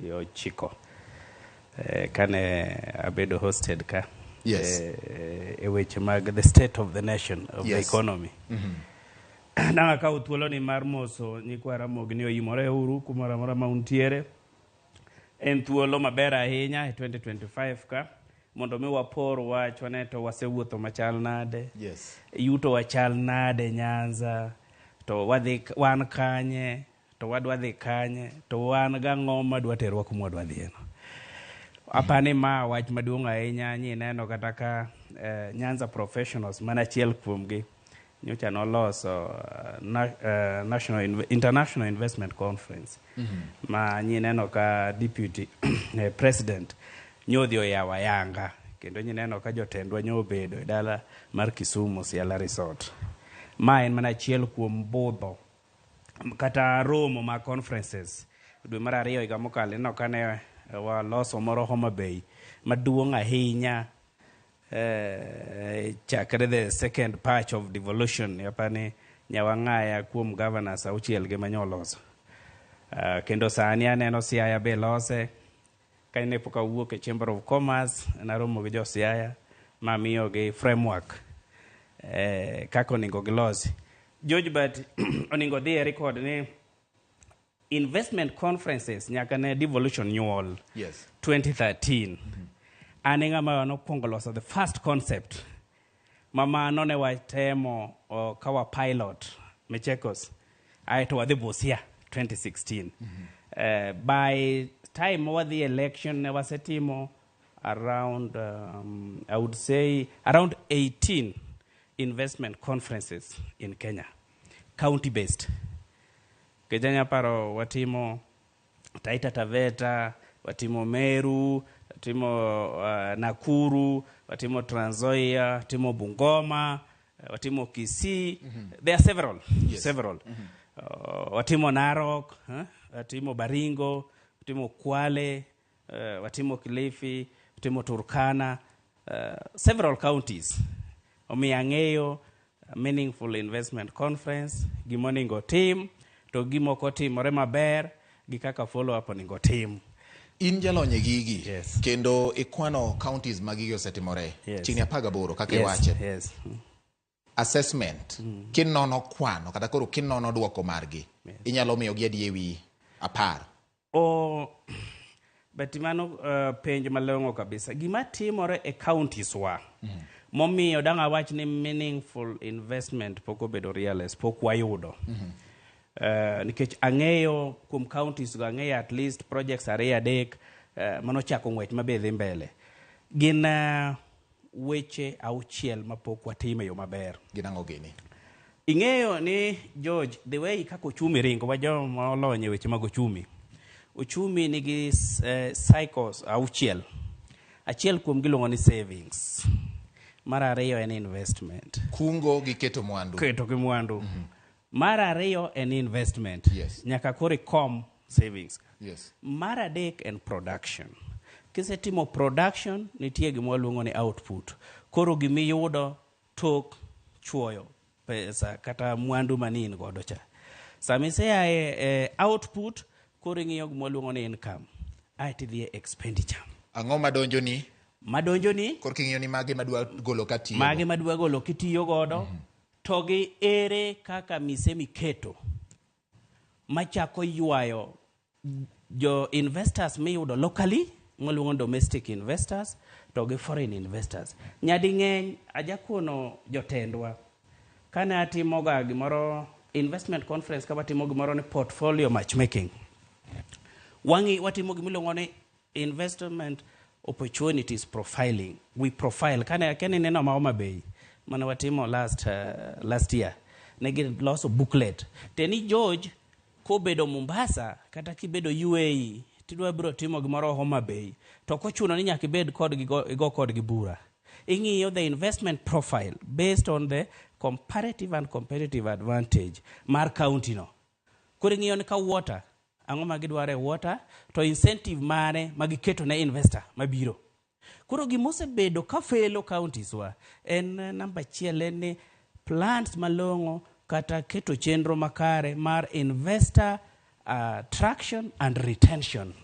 gi ochiko kane abedo hosted ka e weche mag the state of the nation of the economy. Dang' akawo thuoloni mar moso nyikwa Ramogi ni oimore uru kumoro amora ma untiere. En thuolo maber ahinya e 2025 ka mondo mi wapor wach wane to wasewuotho machal nade. Yuto wachal nade Nyanza, to wadhi wan kanye, to wadwa dhi kanye, to wan gang'o madwa terwa kuma wadwa dhiye no. Apani ma wach maduong' ahinya nyineno kata ka Nyanza Professionals mana achiel kuomgi nyocha noloso National International Investment Conference ma nyineno ka deputy president nyodhi oyawo ayanga kendo nyineno ka jotendwa nyobedo e dala mar Kisumu Ciela Resort. Ma en mana achiel kuom budho kata romo mag conferences. Dwe mar ariyo higa mokalo ineno kane waloso moro Homa Bay maduong' ahinya chakre the second patch of devolution, apani Nyawang'aya kuom governors auchiel gi manyoloso. Kendo sani aneno Siaya be lose. Kane pok awuok e Chamber of Commerce, naromo gi jo Siaya mamiyogi framework kaka onego gilosi. George, but onego dhi e record ni investment conferences nyaka ne devolution nyuol 2013 an e ng'ama nokwongo loso the first concept ma mano ne watemo ka wa pilot Machakos, aeto wadhi Busia 2016. By time ma wadhi election ne wasetimo around I would say around 18 investment conferences in Kenya, county based. Nikech anya paro watimo Taita Taveta, watimo Meru, watimo Nakuru, watimo Trans Nzoia, watimo Bungoma, watimo Kisii. There are several, several. Watimo Narok, huh? Watimo Baringo, watimo Kwale, watimo Kilifi, watimo Turkana, several counties. Omiyo ang'eyo meaningful investment conference, gimonego tim, to gimoko timore maber, gi kaka follow up onego tim. In jalony e gigi kendo ikwano counties ma gigi osetimore chiegni 18 kaka iwache. Assessment kinono kwano kata koro kinono duoko margi, inyalo miyogi adi e wi 10? O, but mano penj malong'o kabisa. Gima timore e counties wa, momiyo dang' awach ni meaningful investment pok obedo realized, pok wayudo. Nikech ang'eyo kuom counties go, ang'eyo at least projects ariyo adek manochako ng'wech mabe dhi mbele. Gin weche auchiel mapok watimo e yo maber. Gin ang'o gini? Ing'eyo ni George, the way kaka ochumi ringo, wa joma olony e weche mag ochumi. Ochumi nigi cycles auchiel. Achiel kuom giluongo ni savings. Mar ariyo en investment. Kungo gi keto mwandu. Keto gi mwandu. Mar ariyo en investment. Nyaka koro ikom savings. Mar adek en production. Kisetimo production, nitie gima waluongo ni output. Koro gimiyudo tok chuoyo pesa kata mwandu mani in godo cha. Sama isea e output, koro ing'iyo gima waluongo ni income. Aeto idhi e expenditure. Ang'o madonjoni? Madonjoni. Koro king'iyo ni mage madwa golo katiyo. Mage madwa golo kitiyo godo. To gi ere kaka mise miketo machako ywayo jo investors miyudo locally mwaluongo domestic investors to gi foreign investors. Nyading'eny ajakono jotendwa kane atimoga gimoro investment conference, ka watimo gimoro ni portfolio matchmaking, wang'i watimo gimiluongo ni investment opportunities profiling. We profile kane neno ma Homa Bay mane watimo last year, ne giloso booklet te ni George kobedo Mombasa kata kibedo UAE tidwa biro timo gimoro Homa Bay, to ok ochuno ni nyaka ibed kodgi igo kodgi bura. Ing'iyo the investment profile based on the comparative and competitive advantage mar county no. Koro ing'iyo ni ka water, ang'o ma gidwaro e water, to incentive mane ma giketo ne investor mabiro. Koro gimosebedo ka felo counties wa en namba achiel en ni plans malong'o kata keto chenro makare mar investor attraction and retention.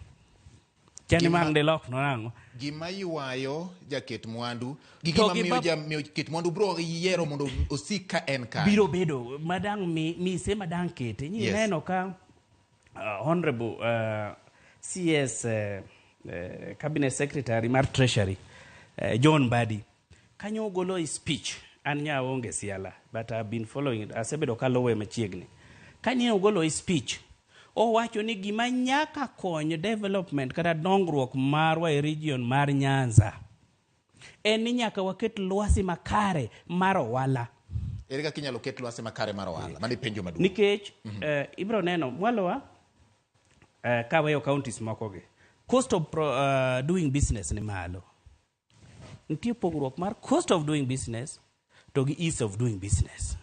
Chani mang' dilok no nang'o? Gima ywayo jaket mwandu gi gima miyo jaket mwandu biro yiero mondo osik ka en kanyo. Biro bedo madang' mise madang' kete. Nyi neno ka Honorable CS Cabinet Secretary mar Treasury John Mbadi kanyo ogolo e speech. An nya aonge siala, but I've been following it. Asebedo kaluwe machiegni. Kane ogolo e speech, owacho ni gima nyaka kony development kata dongruok marwa e region mar Nyanza en ni nyaka waket lwasi makare mar ohala. Ere kaka inyalo ket lwasi makare mar ohala? Mano e penjo maduong'. Nikech ibiro neno mwalowa kaweyo counties moko gi, cost of doing business ni malo. Nitie pogruok mar cost of doing business to gi ease of doing business.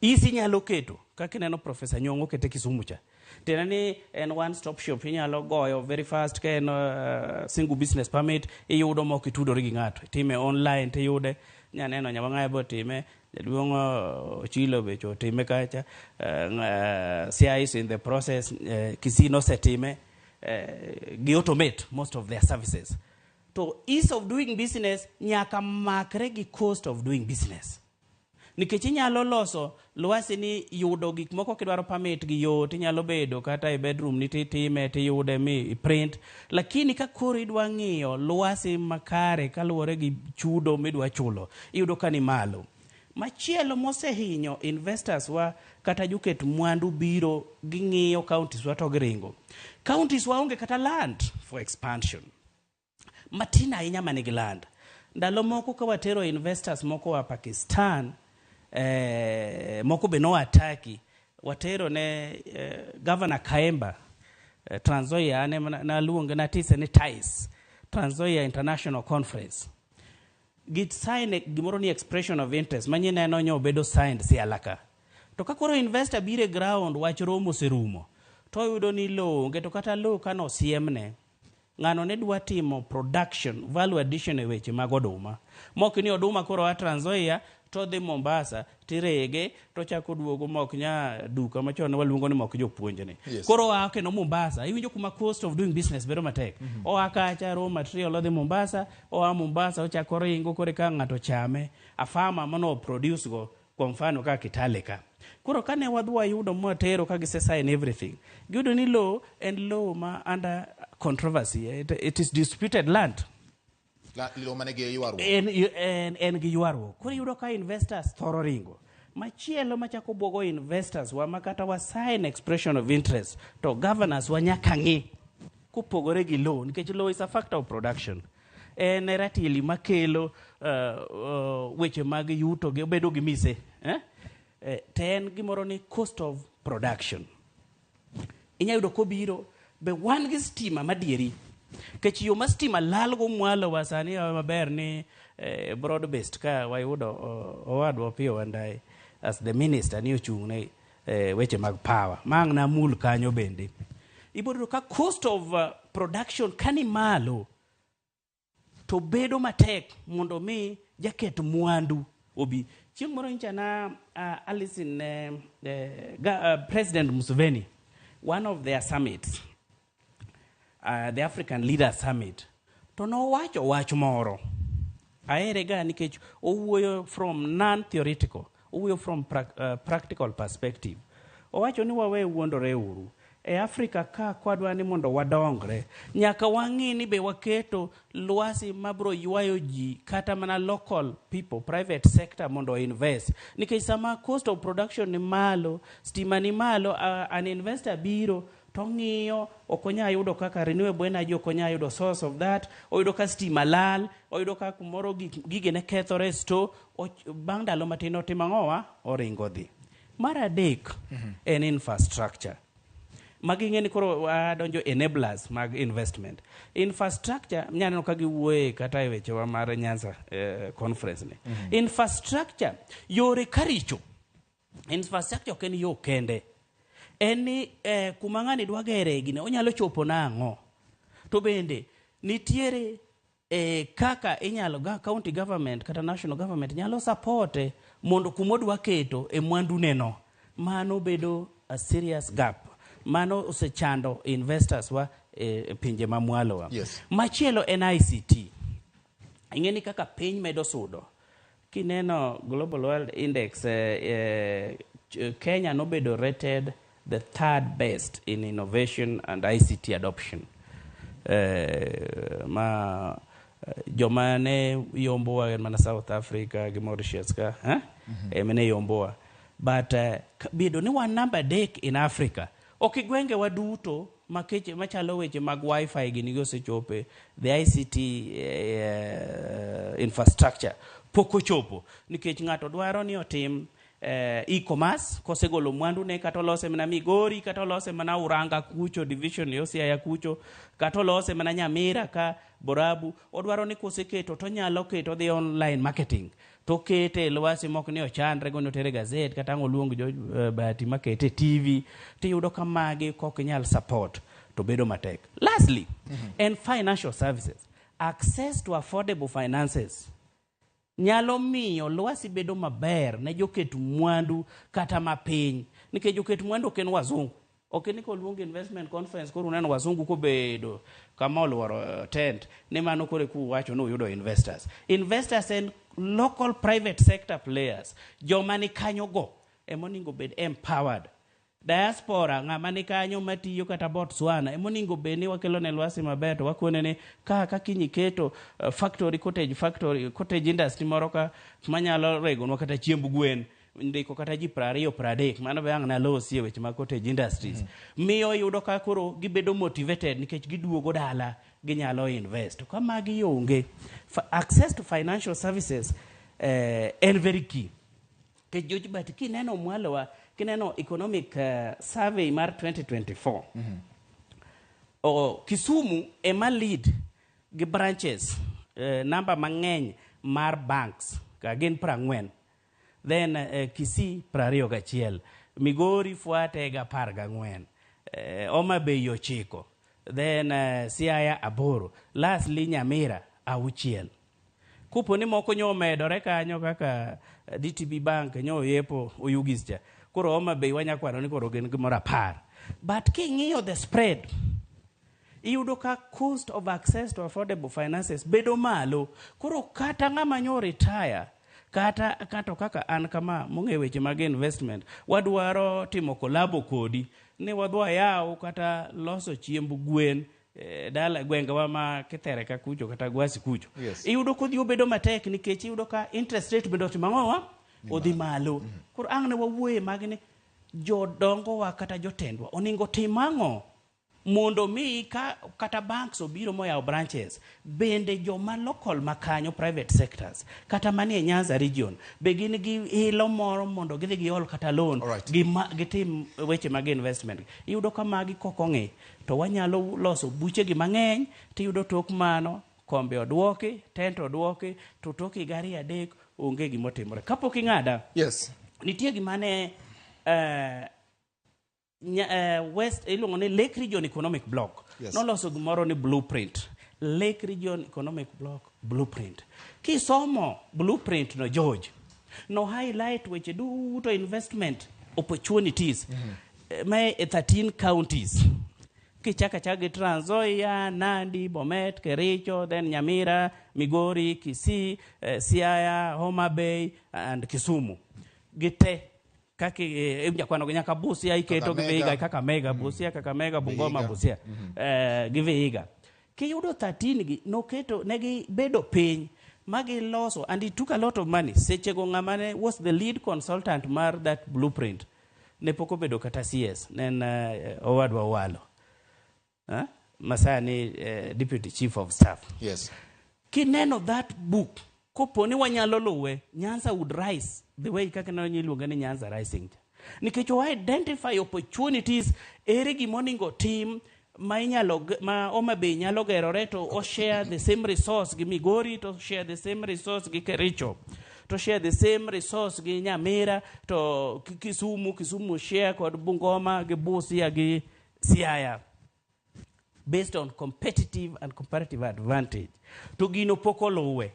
Ease inyalo keto kaka ineno Professor Nyong'o kete Kisumu cha. Tiende ni en one stop shop, inyalo goyo very fast ka en single business permit iyudo mok itudori gi ng'ato. Itime online tiyude. Inya neno Nyawang'aya be otime, jaduong' Ochilo be otime kacha, Siaya is in the process, Kisii nosetime, gi automate most of their services. To ease of doing business nyaka makre gi cost of doing business. Nikech inyalo loso lwasi ni yudo gik moko kidwaro permit gi yot, inyalo bedo kata e bedroom ni titime tiyude mi print. Lakini ka koro idwa ng'iyo lwasi makare kaluwore gi chudo midwa chulo, iyudo ka ni malo. Machielo mosehinyo investors wa kata joket mwandu biro ging'iyo counties wa to giringo. Counties wa onge kata land for expansion. Matin ahinya manigi land. Ndalo moko ka watero investors moko wa Pakistan, moko be noa Turkey, watero ne Governor Khaemba, Trans Nzoia, ane naluonge natise ni TICE, Trans Nzoia International Conference. Gi sign gimoro ni expression of interest, manyie neno nyo obedo signed Siala ka. To ka koro investor biro e ground wach romo oserumo, to oyudo ni lowo onge, to kata lowo kano osiemne, ng'ano ne dwa timo production, value addition e weche mag oduma. Mok ni oduma koro a Trans Nzoia to dhi Mombasa tirege to chako duogo mok nya duka machon waluongo ni mok jopuonj ni. Yes. Koro oa kendo Mombasa, iwinjo kuma cost of doing business bedo matek. Oa kacha raw material odhi Mombasa, oa Mombasa ochako ringo kore ka ng'ato chame, a farmer mano produce go kwa mfano kaka Kitale ka. Koro kane wadhi wayudo mwatero ka gise sign everything, giyudo ni lowo en lowo ma under controversy, it is disputed land. Lowo mane gi ywaruok. En gi ywaruok. Koro iyudo ka investors thoro ringo. Machielo machako buogo investors wa ma kata wa sign expression of interest to governors wa nyaka ng'i kopogore gi lowo, nikech lowo is a factor of production. En ratili makelo weche mag yuto gi obedo gi mise, eh? To en gimoro ni cost of production. Inya yudo kobiro be wan gi stima madieri. Nikech yo ma stima lal go mwalo wa sani maber ni broad based ka wayudo owadwa Opiyo Wandayi as the minister ni ochung' ne weche mag power. Ma ang' namul kanyo bende. Ibiro yudo ka cost of production kani malo to bedo matek mondo mi jaket mwandu obi. Chieng' moro nyocha na Alison President Museveni, one of their summits, the African Leaders Summit, to nowacho wach moro. Ahere ga nikech owuoyo from non-theoretical, owuoyo from practical perspective. Owacho ni wawe wuondore uru. E Afrika ka kwadwa ni mondo wadongre, nyaka wang'i ni be waketo lwasi mabro ywayo ji kata mana local people, private sector mondo invest. Nikech sama cost of production ni malo, stima ni malo, an investor biro to ng'iyo ok onya yudo kaka renewable energy, ok onya yudo source of that, oyudo ka stima lal, oyudo ka kumoro gige ne kethore store, bang' ndalo matin otimo ang'owa, oringo dhi. Mar adek en infrastructure. Magi ng'e ni koro wadonjo enablers mag investment. Infrastructure, mnya neno ka giwuoye kata e wechewa mar Nyanza conference ni. Infrastructure, yore karicho. Infrastructure ok en yo kende. En ni kuma ng'ani dwa gere gine, onyalo chopo nang'o. To bende, nitiere kaka inyalo ga county government kata national government nyalo supporte mondo kuma odwa keto e mwandu ne no. Mano bedo a serious gap. Mano osechando investors wa e pinje ma mwalo wa. Machielo en ICT. Ing'e ni kaka piny medo sudo. Kineno Global World Index, Kenya nobedo rated the third best in innovation and ICT adoption. Ma joma ne yombowa en mana South Africa gi Mauritius ka, eh? Ema ne yombowa. But bedo ni wan namba 3 in Africa, ok gwengewa duto makeche machalo weche mag wifi gini gi osechope, the ICT infrastructure pok ochopo, nikech ng'ato dwaro ni otim e-commerce kosegolo mwandu ne, kata olose mana Migori, kata olose mana Uranga kucho division yo Siaya kucho, kata olose mana Nyamira ka Borabu, odwaro ni koseketo to onyalo keto odhi online marketing to okete e lwasi mok ni ochandre go ni otere gazet kata ang' oluong jo Bahati makete e TV, tiyudo ka magi kok inyal support to bedo matek. Lastly, en financial services. Access to affordable finances nyalo miyo lwasi bedo maber ne joket mwandu kata mapiny, nikech joket mwandu ok en wazungu. Ok ni koluong investment conference koro uneno wazungu kobedo kama oluoro tent ni mano koro kuwacho ni uyudo investors. Investors en local private sector players, joma ni kanyo go emonego bed empowered. Diaspora ng'ama ni kanyo matiyo kata Botswana emonego bed ni wakelo ne lwasi maber to wakone ni ka kiny iketo factory, cottage factory, cottage industry moro ka manyalo regonwa kata chiemb gwen, ndiko kata ji 20 30, mano be ang' nalosi e weche mag cottage industries. Miyo iyudo ka koro gibedo motivated nikech giduogo dala ginyalo invest. To ka magi onge, access to financial services en very key. Nikech George, but kineno mwalowa, kineno economic survey mar 2024, Kisumu ema lead gi branches, namba mang'eny mar banks ka gin 40. Then Kisii 21, Migori fuate ga 14, Homa Bay 9, then Siaya 8, lastly Nyamira 6. Kopo ni moko nyo omedore kanyo kaka DTB Bank nyo oyepo Oyugis cha, koro Homa Bay wanya kwano ni koro gin gimoro 10. But king'iyo the spread, iyudo ka cost of access to affordable finances bedo malo. Koro kata ng'ama nyo retire, kata kato kaka an kama mong'e weche mag investment, wadwaro timo collabo kodi ni wadwa yaw kata loso chiemb gwen dala gwengewa ma Kithere ka kucho kata Gwasi kucho. Iyudo kodhi obedo matek nikech iyudo ka interest rate bende otimo ang'owa? Odhi malo. Koro ang' ne wawuoye mag ni jodongowa kata jotendwa onego tim ang'o mondo mi ka kata banks obiro moyawo branches, bende joma local makanyo private sectors kata manie Nyanza region be gin gi ilo moro mondo gidhi giol kata loan, gitim weche mag investment. Iyudo ka magi kok ong'i to wanyalo loso buchegi mang'eny, tiyudo tok mano kombe oduoki, tent oduoki, to tok higa 2 3 onge gimotimore. Kapok ing'ada, nitie gima ne West iluongo ni Lake Region Economic Block. Noloso gimoro ni blueprint. Lake Region Economic Block blueprint. Kisomo blueprint no George, no highlight weche duto investment opportunities ma e 13 counties. Kichaka achaka gi Trans Nzoia, Nandi, Bomet, Kericho, then Nyamira, Migori, Kisii, Siaya, Homa Bay and Kisumu. Gite kaka inya kwano gi nyaka Busia iketo gi Vihiga, Kakamega, Busia, Kakamega, Bungoma, Busia, gi Vihiga. Kiyudo 13 gi noketo negi bedo piny magiloso, and it took a lot of money. Sechego ng'ama ne was the lead consultant mar that blueprint ne pok obedo kata CS, ne en Owadwa Owalo, masani deputy chief of staff. Kineno that book, kopo ni wanyalo luwe, Nyanza would rise the way kaka ne iluonge ni Nyanza Rising. Nikech o identify opportunities, ere gimonego tim ma inyalo ma Homa Bay nyalo gerore to o share the same resource gi Migori, to share the same resource gi Kericho, to share the same resource gi Nyamira, to Kisumu share kod Bungoma gi Busia gi Siaya, based on competitive and comparative advantage. To gino pok oluwe.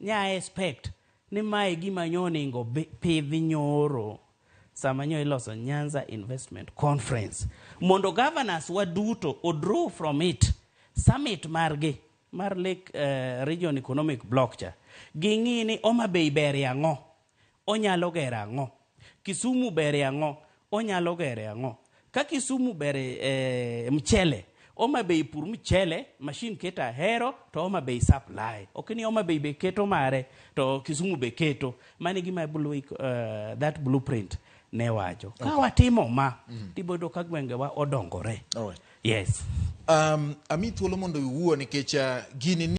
Nya expect ni mae gima nyo onego pidh nyoro sama nyo iloso Nyanza Investment Conference. Mondo governors wa duto o draw from it summit margi mar Lake Region Economic Bloc cha. Ging'i ni Homa Bay ber e ang'o? Onyalo gero ang'o? Kisumu ber e ang'o? Onyalo gero e ang'o? Ka Kisumu ber e mchele, Homa Bay pur mchele, machine keto ahero to Homa Bay supply. Ok ni Homa Bay be keto mare to Kisumu be keto. Mano e gima that blueprint ne wacho. Ka watimo ma, tibiro yudo ka gwengewa odongore. Alright. Yes. Ami thuolo mondo iwuo nikech gini